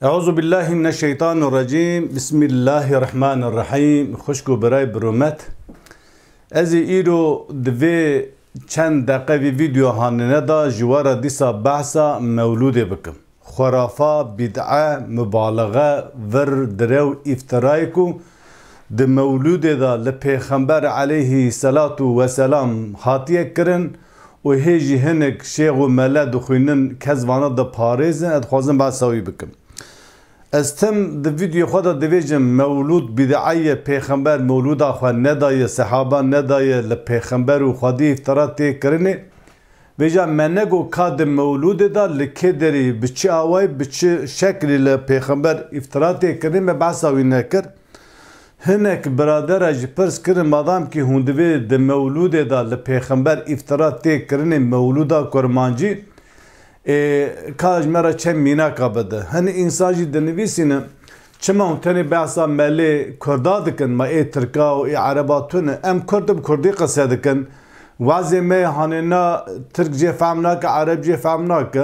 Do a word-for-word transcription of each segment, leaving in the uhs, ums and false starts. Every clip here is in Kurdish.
Euzu billahi mineşşeytanirracim. Bismillahirrahmanirrahim. Xwişk û birayê bi rûmet. Ez ê îro di vê çend deqe vî vîdeo hanine de ji we re dîsa behsa mewlûdê bikim. Xurafa, bîd'e, mubalexe, vir, direw, îftirayê ku di mewlûdê de li Pêxember aleyhî selatu weselam hatiye kirin û hê jî hinek şêx û mele dixwînin, kes vana diparêzin, ez dixwazim behsa wî bikim. Ez tim di vîdyoya xwe de dibêjim, mewlûd bîd'e ye, Pêxember mewlûda xwe nedaye, sehaba nedaye, li Pêxember û Xwedî îftira tê kirinê. Vêca me negot ka di mewlûdê de li kê derê, bi çi awayî, bi çi şeklî li Pêxember îftira tê kirinê, me behsa wî nekir. Hinek biradera jî pirs kirin, madam kî hûn divê di mewlûdê de li Pêxember îftira tê kirinê mewlûda kurmancî, ê, ka ji me re çend mînaka bide. Hinî însan jî dinivîsîne, çima hûn tenê behsa melê kurda dikin, ma ê tirka û ê ereba tune? Em kurd bi kurdî qise dikin. Wezê me hanê na tirk jê fehm nake, ereb jê fehm nake.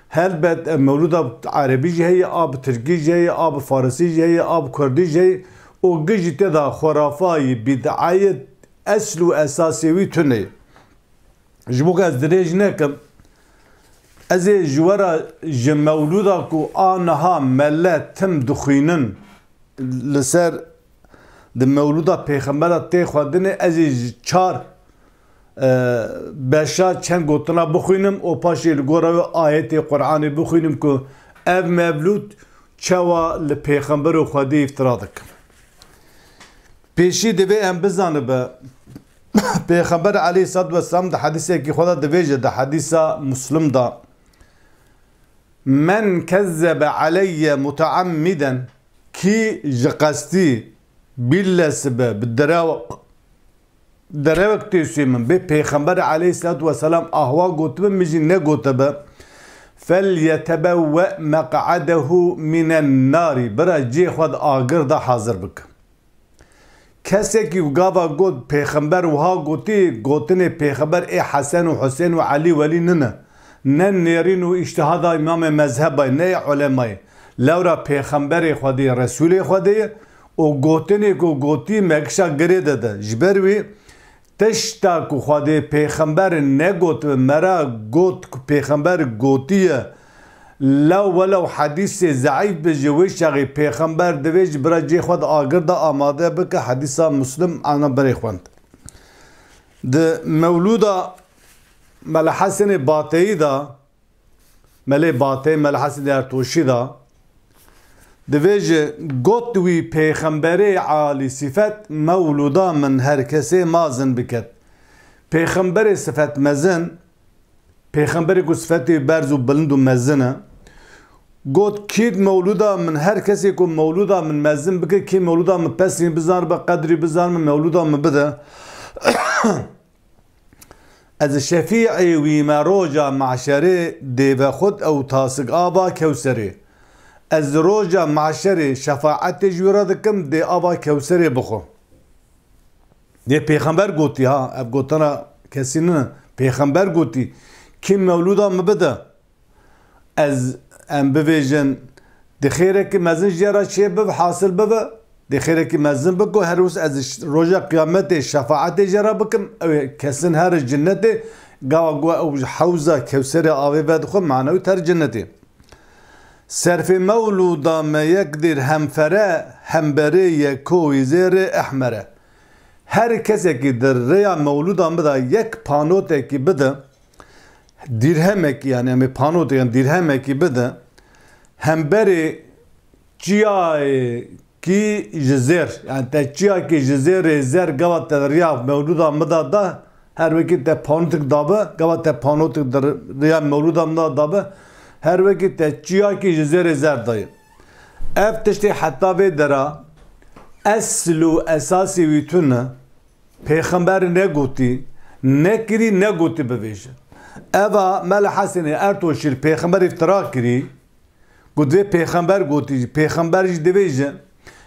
Helbet, e, mewlûda erebî jî heye, a bi tirkî jî heye, a bi farisî jî heye, a bi kurdî jî heye. Û gijî tê de xurafayî, bîd'eyê esl û esasê wî tune ye. Ji bo ku ez dirêj nekim, ez ê ji we re ji mewlûda ku a niha mele tim dixwînin, li ser di mewlûda Pêxembera tê xwendinê, ez ê ji çar, e, beşa çend gotina bixwînim û paşê li gora wê ayetê Qur'anê bixwînim ku ev mewlûd çawa li Pêxember û Xwedê îftira dikin. Pêşî divê em bizanibe, Pêxember aleyhissalatu vesselam di hedîsekî xwe de dibêje, di hedîsa Muslim de, "Men kezzebe aleyye muteammiden", kî ji qestî bîllesibe bi derew-, derewek tê sûyê min, bê Pêxember aleyhissalatu vesselam ahwa gotibe, min jî negotibe, "Felyetebewwe meq'adehu minen narî", bira cê xwe di agir de hazir bike. Kesekî ku gava got, Pêxember wiha gotî, gotinê Pêxember ê Hesen û Husên û Elî Welî nine. Ne nêrîn û îştihada îmamê mezheba ye, ne yê ulemayê. Lewra Pêxemberê Xwedê ye, Resûlê Xwedê ye û gotinê ku gotî me gişa girê de de. Ji ber wî tişta ku Xwedê Pêxember negotibe, me re got ku Pêxember gotiye, Lew welew hedîsê zeîf be, ji wê şexî Pêxember divê ji bira cê xwe di agir de amade bike, hedîsa Muslim ana berê xwend. Di mewlûda Mele Hesenê Bateyî de, Melê Bateyî, Mele Hesenê Ertoşî de, divê ji got wî Pêxemberê alî sifet mewlûda min her kesê mazin biket. Pêxemberê sifet mezin, Pêxemberê ku sifetê berz û bilind û mezin e, got, "Kî mewlûda min, her kesê ku mewlûda min mezin bike, kî mewlûda min pesnî bizanibe, qedrî bizanibe, mewlûda min bide. Ez şefî'ê wî me roja mahşerê dê vexwit ew tasik ava Kewserê. Ez roja mahşerê şefaetê ji wî re dikim, dê ava Kewserê bixwe." Dê Pêxember gotî, ha, ev gotina kesî nine. Pêxember gotî, "Kî mewlûda min bide, ez, em bivêjin, di xêrekî mezin jê re çê bibe, hasil bibe, di xêrekî mezin biko, her wis ez ş-, roja qiyametê şefaetê jê re bikim, ew ê kesin here cinnetê, gava ku ew ji hewza Kewserê avê vedixwe, manewî ter cinnetê." Serfê mewlûda me yek dîrhem fere, hemberê yeko wî zêrê ehmere. Her kesekî di rêya mewlûda min de yek panotekî bide, dîrhemekî, yani em ê panotek, yani dîrhemekî bide, hemberê çiyayê kî ji zêr, yani te çiyakî ji zêrê zer gava te riya mewlûda min de da, her wekî te panotik dabe, gava te panotik di riya mewlûda min de dabe, her wekî te çiyakî ji zêrê zer dayê. Ev tiştê heta vê dera esl û esasê wî tune, Pêxember negotî, nekirî, negotî bivêje. Eva Mele Hesenê Ertoşî li Pêxember îftira kirî, Got vê pêxember gotî, pêxember jî divêje,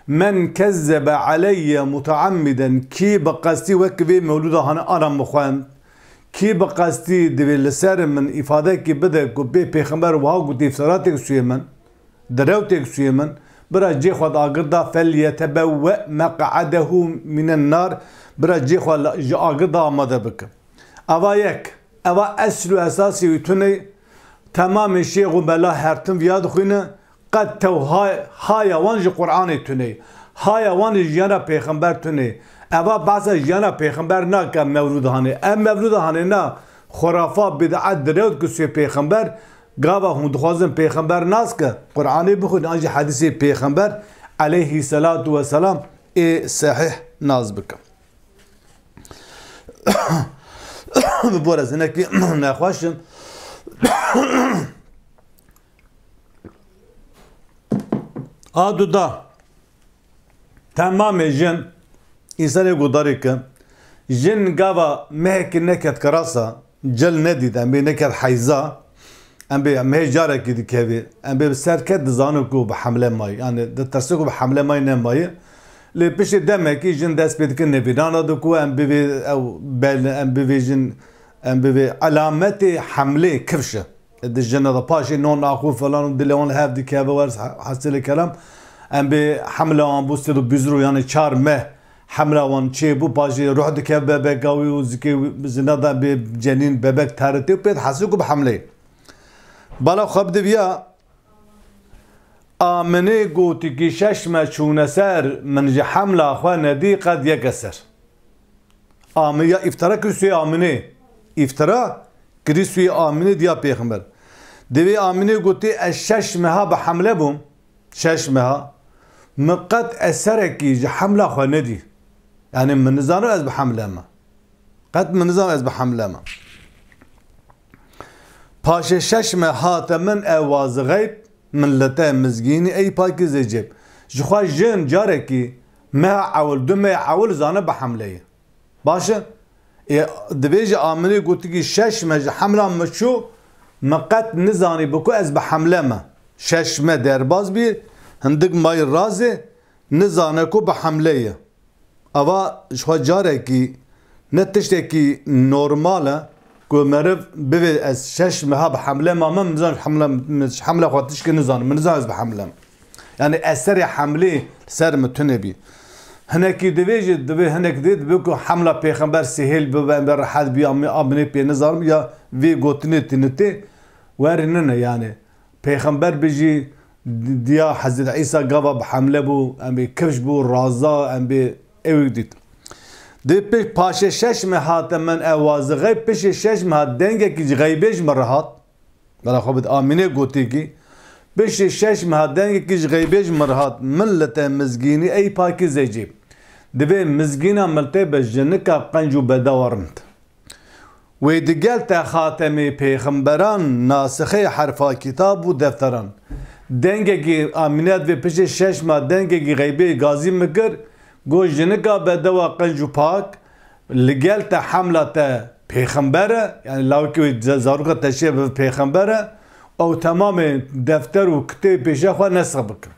"Men kezzebe aleyye muteammiden", kî bi qestî wek vê mewlûda hane ana min xwend, kî bi qestî divê li ser min îfadekî bide ku bê pêxember wiha gotî, îftiratek sûyê min, direwtêk sûyê min, bira cê xwe di agir da, فَلْيَتَبَوَّأْ مَقْعَدَهُ مِنَ النَّارِ, bira cê xwe la-, ji agir da amade bike. Eva yek, eva esl û esasê wî tune ye, temamê şêx û mela her tim viya dixwîne, qet tew ha-, haya wan ji Qur'anê tune ye. Haya wan ji jiyana pêxember tune ye. Eva behsa jiyana pêxember nake, mewlûd hanê. Ev mewlûd hanê na, xurafa, bid'et, direwt ku sûyê pêxember, gava hûn dixwazin pêxember nas ke, Qur'anê bixwînin, an jî hedîsê pêxember aleyhî selatu weselam ê sehîh nas bikin. Bi bo re ez hinekî nexweş im. A duda, temamê jin, însanê guhdarê ke, jin gava mehekî neket kirasa, cil nedît, em bê neket heyza, em bê mehê carekî dikevê, em bê bi ser ket dizane ku bi hemle mayî. Yani ditirse ku bi hemle mayî nemayî. Lê piştî demekî jin dest pê dike nêvînana diku, em bivê ew bel-, em bivê jin, em bivê elametê hemlê kifş e. Di jina de paşê non axû falan û dilê wan li hev dikeve wer he-, hesilê kelam. Em bê hemle wan bû sed û bîst rû, yani çar meh hemla wan çêbû, paşê ruh dikeve bebeka wî û zikê wî zina de bê cenîn bebek teritê û pê dihesê ku bi hemleyê. Bala xwe bidiviya, Aminê gotikî şeş me çûne ser, min ji hemla xwe nedî qet yek eser. Ami-, ya îftira kir sûyê Aminê. Îftira kirî sûyê Aminê diya pêxember. Divê Aminê gotî, ez şeş meha bi hemle bûm. Şeş meha. Min qet eserekî ji hemla xwe nedî. Yani min nizano ez bi hemle me. Qet min nizano ez bi hemle me. Paşê şeş me hate min ew wazixeyb, millete mizgînî ey pakîzê cêb. Ji xwe jin carekî meha ewil, du meha ewil zane bi hemleyê. Baş e? Ê, divê ji Aminê gotikî şeş me ji hemla min çû, min qet nizanî bi ku ez bi hemle me. Şeş me derbaz bî, hindik mayî razê, nizane ku bi hemle ye. Ava ji xwe carekî ne tiştekî normal e ku meriv bivê ez şeş meha bi hemle mame, min nizan hemle, hemle xwe tişkî nizanim, min nizan ez bi hemle me. Yani eserê hemlê li ser min tune bî. Hinekî divê jî, divê hinek dê, divê ku hemla pêxember sihêl bibe, em bê rehet bî, amê, amê pê nizanim, ya vê gotinê tinitê werî nine yani. Pêxember bijî, di-, diya Hezretî Îsa gava bi hemle bû, em bê kifş bû, raza, em bê ewî dît. Dê pê paşê şeş me hate min ew wazixey, pişê şeş me hat dengekî ji xeybê ji min re hat. Bela xwe bid Amînê gotî kî, pişê şeş me hat dengekî ji xeybê ji min re hat, millete mizgînî ey pakîzê cî. Divê mizgîna miltê be jinika qenc û bedewa rind. Wê digel te xatemê pêxemberan, nasixê herfa kitab û defteran. Dengekî Amîne divê piştê şeş ma dengekî xeybê gazî min kir, got, jinika bedewa qenc û pak, li gel te hemla te pêxember e, yani lawikê wê ze-, zaroka te şiye bi pêxember e, ew temamê defter û kitêb pêşiya xwe nesix bikin.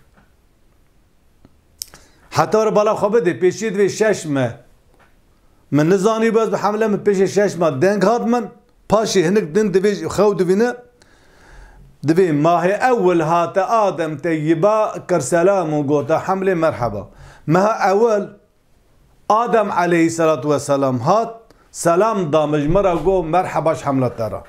Heta were bala xwe bidê, pêşî divê şeş me. Min nizanî bes bi hemle min pêşê şeş me deng hat min. Paşê hinik din divê xew divîne. Divê mahê ewil hate Adem teyyiba kir selam û gota hemlê merheba. Meha ewil Adem aleyhisselatu vesselam hat, selam da min ji min re got, merheba ji hemla te re.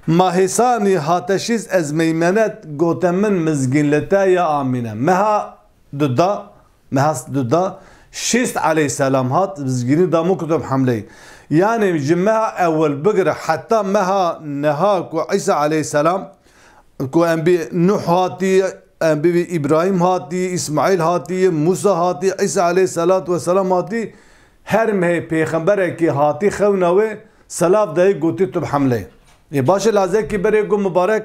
Mahê sanî hate şîst ez meymenet gote min mizgîn li te ya Amîne. Meha duda, meha duda şîst aleyhisselam hat mizgînî da min kutum hemleyî. Yani ji meha ewil bigire heta meha neha ku Îsa aleyhisselam ku em bî Nuh hatî, em bî Îbrahîm hatî, Îsmaîl hatî, Mûsa hatî, Îsa aleyhisselatu vesselam hatî, her mehê pêxemberekî hatî xewna wê, selav dayê gotî tu bi hemleyê. Ê baş e lazekî berê got mibarek,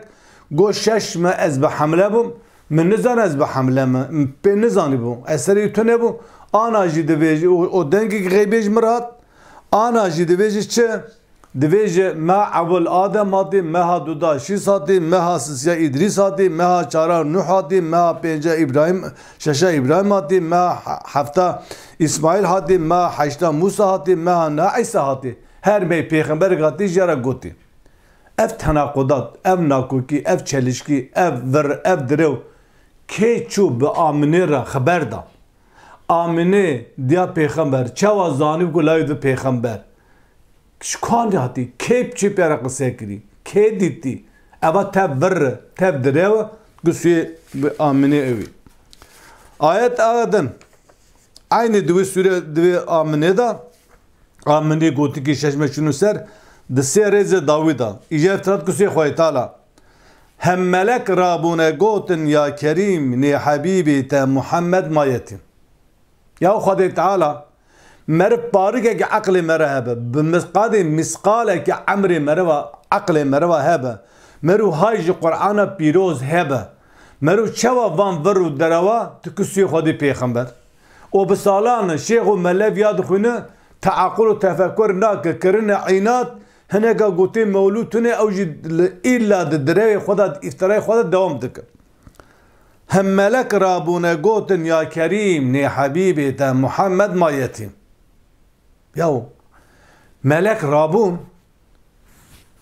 got şeş me ez bi hemle bûm, min nizan ez bi hemle me, min pê nizanî bû, ez serê wî tune bû, ana jî divê jî, o, o dengekî xeybê ji min re hat, ana jî divê jî çi? Divê ji meha ewil Adem hatî, meha duda şîst hatî, meha sisiya Îdrîs hatî, meha çara Nuh hatî, meha pênca Îbrahîm, şeşa Îbrahîm hatî, meha he-, hefta Îsmaîl hatî, meha heşta Mûsa hatî, meha na Îsa hatî. Her mehê pêxemberek hatî jê re gotî. Ev tenaqudat, ev nakokî, ev çelişkî, ev vir, ev direw kê çû bi Aminê re xeber da? Aminê diya pêxember, çawa zanî ku lawê di pêxember? Ji ku hatî? Kê bi çi pê re qise kirî? Kê dîtî? Eva tev vir e, tev direw e, ku sûyê bi Aminê ew î. Ayet a din, eynî di wê sûre, di wê Aminê de, Aminê gotikî şeş me çûnû ser, di sê rêzê dawî de. Îje ev tirat ku sûyê Xwedê Teala. Hem melek rabûne gotin, ya Kerîm, nê Hebîbê te Muhammed ma yetîm. Ya Xwedê Teala, meriv parikekî eqlê meriv hebe, bi misqadê misqalekî emrê meriva, eqlê meriva hebe, meriv hay ji Qur'ana pîroz hebe, meriv çawa van vir û derewa, tu ku sûyê Xwedê pêxember. Û bi salan e, şêx û melev ya dixwîne, teaqul û tefekur nake, kirine înat, hineka gotê mewlûd tune, ew jî li, îlla di direwê xwe de, di îftirayê xwe de dewam dike. Hem melek rabûne gotin, ya Kerîm, nê Hebîbê te Muhammed ma yetîm. Yaw, melek rabûn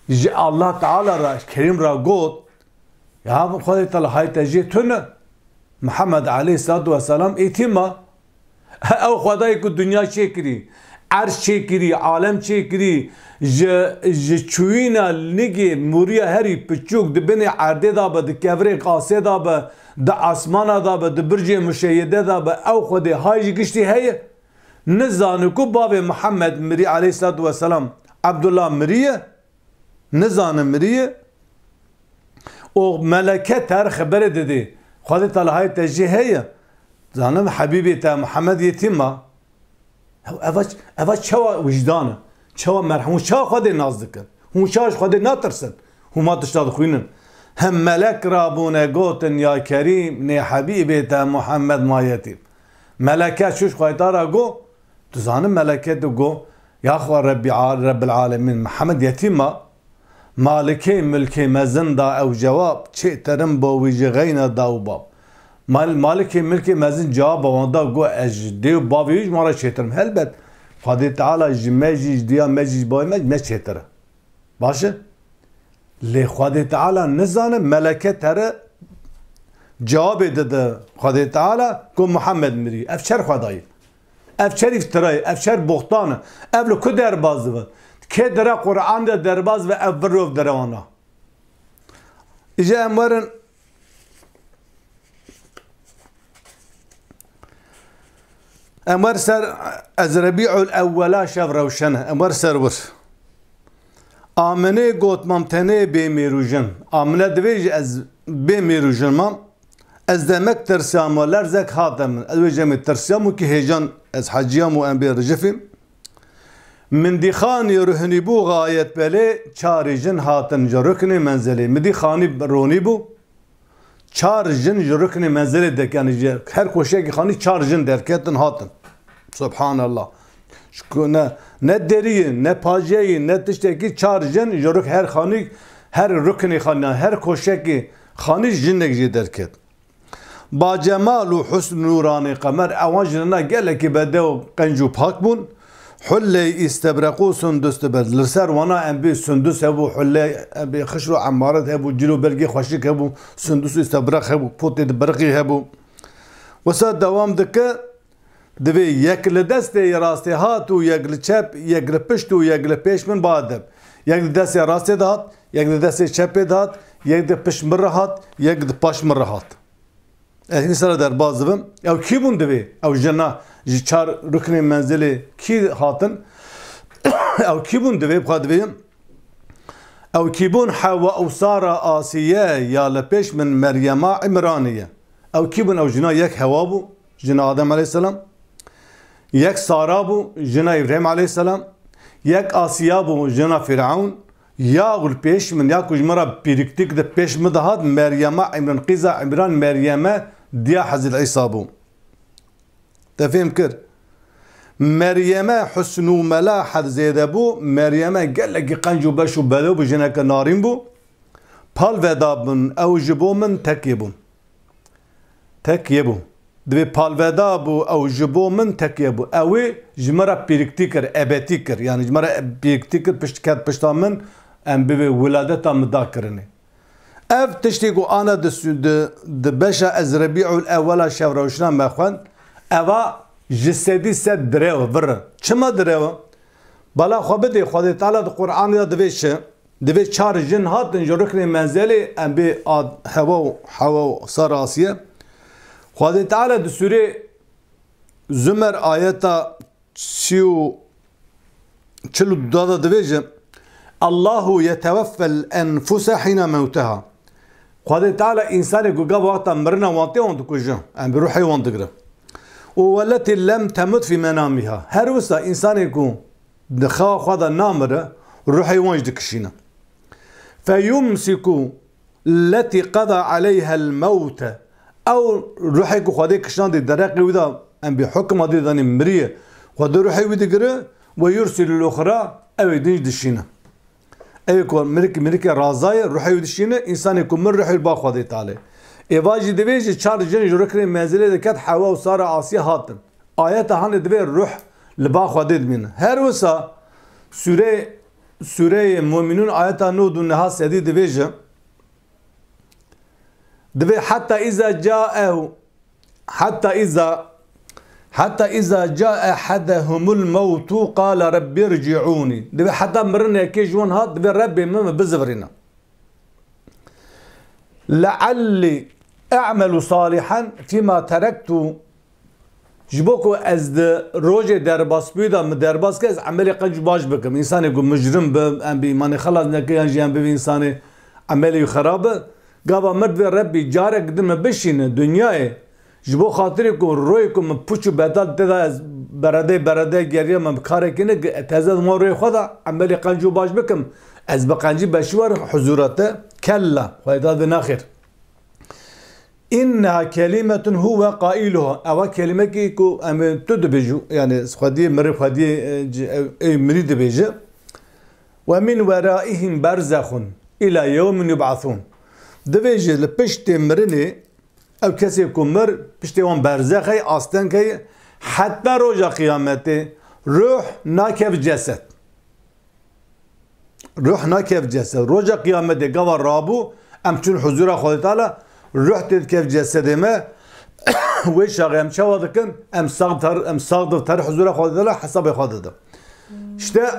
ji Allah Teala re, Kerîm re got, ya Xwedê Teala hay te jê tune. Muhammed aleyhissalatu vesselam êtîm e. Ew Xwedayê ku dinya çêkirî, erş çêkirî, alem çêkirî, ji, ji çûyîna nigê mûriya herî piçûk di binê erdê de be, di kevirê qasê de be, di esmana de be, di bircê muşeyyide de be, ew Xwedê hay ji giştî heye. Nizane ku bavê Muhammed mirî aleyhissalatu vesselam, Abdullah mirî ye. Nizane mirî ye. Û meleke te re xeberê didê. Xwedê Teala hay te jê heye. Zanim Hebîbê te Muhammed yetîm ma. Ev, eva, eva çawa wijdan e? Çawa merhem? Hûn çawa Xwedê nas dikin? Hûn çawa ji Xwedê natirsin? Hûn ma tişta dixwînin. Hem melek rabûne gotin, ya Kerîm, nê Hebîbê te Muhammed ma yetîm. Meleke çû ji Xwedê Teala got, tu zanin meleke tu got, ya Xwe Rebbî al-, Rebbil Alemîn, Mihemed yetîm ma, Malikê milkê mezin da ew cewab, çêtir im bo wî ji xeyna da û bab. Mal-, Malikê milkê mezin cewaba wan da, got, ez ji dê û bavê wî ji me re çêtir im. Helbet, Xwedê Teala ji me jî, ji diya me jî, ji bavê me, ji me çêtir e. Baş e? Lê Xwedê Teala nizane, meleke te re cewabê dide Xwedê Teala ku Muhammed mirî. Ev çer Xwedayê. Ev çer îftirayê, ev çer boxtan e. Ev li ku derbaz dibe? Kê dire Quran de derbaz ve ev vir û ev derewana? Îje em werin Em wer ser, ez Rebî'ul Ewwela şev rewşene. Em wer ser wir. Aminê got, mam tenê bê mêrûjin. Amine divêje, ez bê mêrûjin mam. Ez demek tirsiyam û lerzek hate min. Ez wê cemê tirsiyam û ki hêjan ez heciyam û em bê rijifîm. Min dî xanî ruhnî bû xayet belê, çarî jin hatin ji ruknê menzelê. Min dî xanî ronî bû. Çar jin ji ruknê menzelê derketin, ji her koşekî xanî çar jin derketin hatin. Subhanallah. Ji ku ne, ne deriyê, ne pajeyê, ne tiştekî, çar jin ji ruk her xanî, her ruknê xanî, her koşekî xanî jinek jê derket. Ba cemal û husn nûranê qemer, ewan jinana gelekî bedew, qenc û pak bûn. Hulleyê îstebreq û sundus dibe. Li ser wana em bê sundus hebû, hulleyê em bê xişr û emaret hebû, cil û belgê xweşik hebû, sundus û îstebreq hebû, potê di biriqî hebû. Wisa dewam dike, divê yek li destê rastê hat û yek li çep, yek li pişt û yek li pêş min ba edeb. Yek di destê rastê de hat, yek di destê çepê de hat, yek di pişt min re hat, yek di paş min re hat. Ez hîn sera derbaz dibim. Ew kî bûn divê? Ew jina ji çar ruknê menzilê kî hatin? Ew kî bûn divê? Bixwe divê. Ew kî bûn? Hewa û Sara Asiye ya li pêş min Meryema Îmraniye. Ew kî bûn? Ew jina yek Hewa bû, jina Adem aleyhisselam. Yek Sara bû, jina Îbrahîm aleyhisselam. Yek Asiya bû, jina Fîrewn. Ya li pêş min, ya ku ji min re pîriktik di pêş min de hat, Meryema Îmran, qîza Îmran, Meryeme diya Hezrît Îsa bû. Te fêm kir? Meryeme husn û melahet zêde bû, Meryeme gelekî qenc û beş û bedew bû, jineke narîn bû. Pal veda bin, ew ji bo min tekê bûn. Tekê bû. Divê palveda bû, ew ji bo min tekê bû. Ew ê ji me re pîriktî kir, ebetî kir. Yanî ji me re pîriktî kir, pişt ket pişta min, em bivê wiladeta min da kirinê. Ev tiştê ku ana di sü-, di, di beşa ez Rebî'ul Ewwela şev rewşina me xwend, eva ji sedî sed direw e, vir e. Çima direw e? Bala xwe bidê, Xwedê Teala di Qur'anê de divê çi? Divê çar jin hatin ji ruknê menzelê, em bê ad-, Hewa û, Hewa û Sara Asiye. Xwedê Teala di sûrê Zumer ayeta sî û çil û du de divêje, "Allahu yeteweffel enfuse hîne mewteha." Xwedê Teala însanê ku gava wexta mirina wan tê wan dikuje, em bi ruhê wan digire. "Û welletî lem temut fî menamiha." Her wisa însanê ku di xewa xwe de namire, ruhê wan jî dikişîne. "Feyumsiku lletî qeda aleyhel mewte." Ew ruhê ku Xwedê kişandî dereqê wî de, em bi hukma dî danî miriye. Xwedê ruhê wî digire, "Ve yursilul uxra", ew ê din jî dişîne. Ew ê ku mirik, mirikê razaye, ruhê wî dişîne, însanê ku mir ruhê wî ba Xwedê Tealê. Êva jî divê ji çar jin ji ruknê menzilê diket, Hewa û Sara Asiye hatin. Ayeta hanê divê ruh li ba Xwedê dimîne. Her wisa sûreyê, sûreyê Mumînûn ayeta nod û neha sedî divêje, divê heta îza caehu, heta îza, heta îza cae ehedehumul mewtu qale Rebbi rci'ûnî. Divê heta mirinekê ji wan hat, divê Rebbê min min bizivirîne. "Leallî e'melu salihan fîma terektu." Ji bo ku ez di rojê derbasbûyî de min derbas ke, ez emelê qenc û baş bikim. Însanê ku mujrim bi, em bi îmanê xelas neke yan jî em bivî însanê emelê wî xerab bi. Gava mir divê Rebbî carek din min bişîne dinyayê. Ji bo xatirê ku royê ku min puç û bedal tê de ez beredey beredey geriya min bi karekî ne, teze di wan royê xwe de emelê qenc û baş bikim. Ez bi qencî beşî werim huzûra te. Kella. Xwedê Teala divê naxêr. "Inneha kelimetun huve qailuha." Ewa kelimekî ku em ê tu dibêjû, yani xwediyê mirî, xwediyê, e, ci-, ew, ê mirî dibêje. "Ve min weraihim berzexun ila yewmin yub'athun." Divêje li piştê mirinê, ew kesê ku mir, piştê wan berzex heye, asteng heye, heta roja qiyametê ruh nakev ceset. Ruh nakev cesedê. Roja qiyametê gava rabû, em çûn huzûra Xwedê Teala, ruh tê dikev cesedê me. Wê çaxê em çawa dikin? Em sax ter, em sax div ter huzûra Xwedê Teala hesabê xwe didin. İşte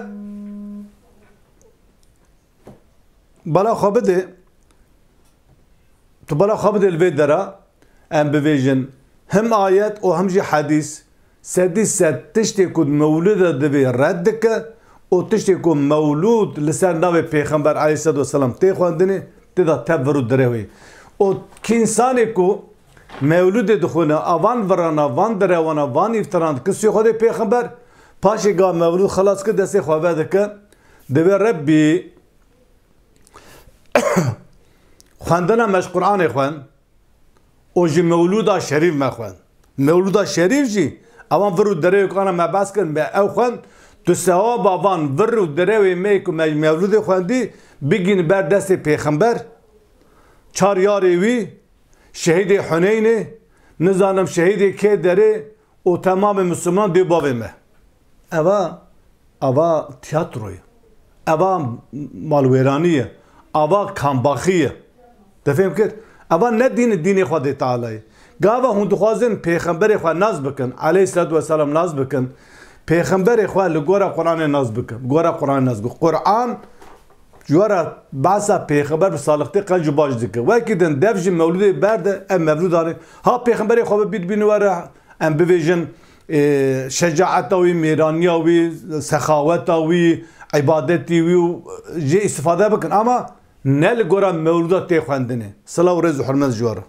bala xwe bidê, tu bala xwe bidê li vê dera, em bivêjin, him ayet û him jî hedîs, sedî sed tiştê ku mewlûd de divê red dike û tiştê ku mewlûd li ser navê Pêxember aleyhisselatu vesselam tê xwendinê, tê de tev vir û direwê. Û kî însanê ku mewlûdê dixwine, a van virana, van direwana, van îftiran dike sûyê xwe dê Pêxember, paşê ga mewlûd xelas kir, destê xwe vedike, divê Rebbî xwendina me ji Qur'anê xwend, û ji mewlûda şerîf me xwend. Mewlûda şerîf jî, ewan vir û direwê ku ana me behs kirin, me ew xwend, tu sewaba van vir û direwê me ku me ji mewlûdê xwendî, bigîn ber destê Pêxember, çar yarê wî, şehîdê Huneynê, nizanim şehîdê kê derê, û temamê Misliman dê bavê me. Eva, eva tiyatro ye. Eva malwêranî ye. Eva kambaxî ye. Te fêm kir? Eva ne dîn e, dînê Xwedê Teala ye. Gava hûn dixwazin pêxemberê xwe nas bikin, aleyhisselatu vesselam nas bikin, pêxemberê xwe li gora Qur'anê nas bikin. Gora Qur'anê nas bikin. Qur'an ji we re behsa pêxember bi salixtê qenc û baş dike. Wekî din dev ji mewlûdê berde, ev mewlûd anê. Ha pêxemberê xwe bibît bîn we re, em bivêjin, ê, şecaeta wî, mêraniya wî, sexaweta wî, îbadetî wî û jê îstifade bikin. Ama ne li gora mewlûda tê xwendinê. Silav û rêz û hurmet ji we re.